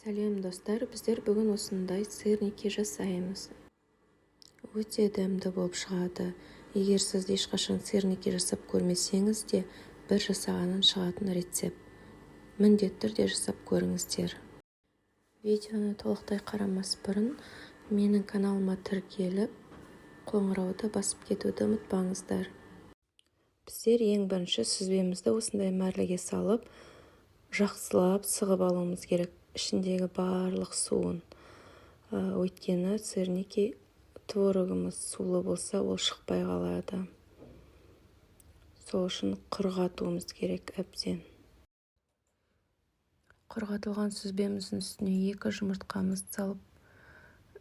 Сәлем, достар! Біздер бүгін осындай сырники жасаймыз. Өте дәмді болып шығады. Егер сіз ешқашан сырники жасап көрмесеңіз де, бір жасағаннан шығатын рецепт. Міндетті түрде жасап көріңіздер. Видеоны толықтай қарамас бұрын менің каналыма тіркеліп, қоңырауды басып кетуді ұмытпаңыздар. Біздер ең бірінші сүзбемізді осындай мәрліге салып, жақсылап сығып алуымыз керек ішіндегі барлық суын, өйткені сырники творогымыз сулы болса, ол шықпай қалады. Сол үшін құрғатуымыз керек әбден. Құрғатылған сүзбеміздің үстіне екі жұмыртқамызды салып,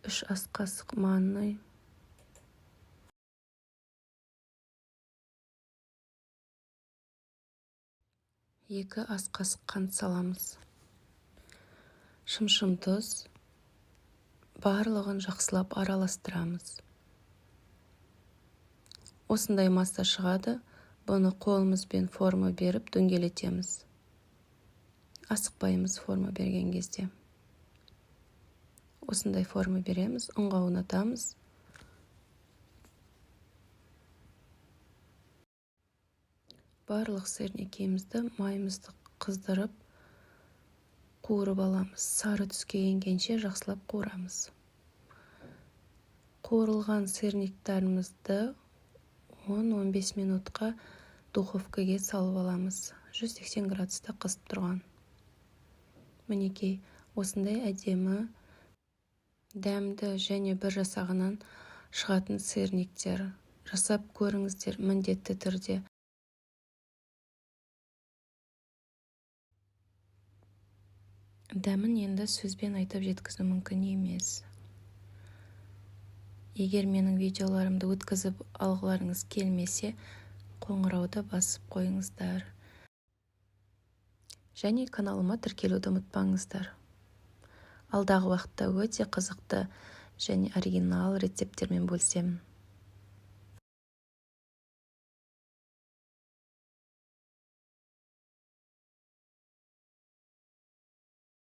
3 ас қасық манный, 2 ас қасық қант саламыз, шымшым тұз. Барлығын жақсылап араластырамыз. Осындай масса шығады. Бұны қолымызбен форма беріп, дөңгелетеміз. Асықпаймыз форма берген кезде. Осындай форма береміз, ұнға аунатамыз. Барлық сырникімізді майымызды қыздырып, қуырып аламыз. Сары түске енгенше жақсылап қуырамыз. Қуырылған сырниктарымызды 10-15 минутқа духовкаге салып аламыз, 180 градуста қызып тұрған. Мінекей, осындай әдемі, дәмді және бір жасағаннан шығатын сырниктер. Жасап көріңіздер міндетті түрде. Дәмін енді сөзбен айтып жеткізу мүмкін емес. Егер менің видеоларымды өткізіп алғыларыңыз келмесе, қоңырауды басып қойыңыздар және каналыма тіркелуді ұмытпаңыздар. Алдағы уақытта өте қызықты және оригинал рецепттермен бөлісемін.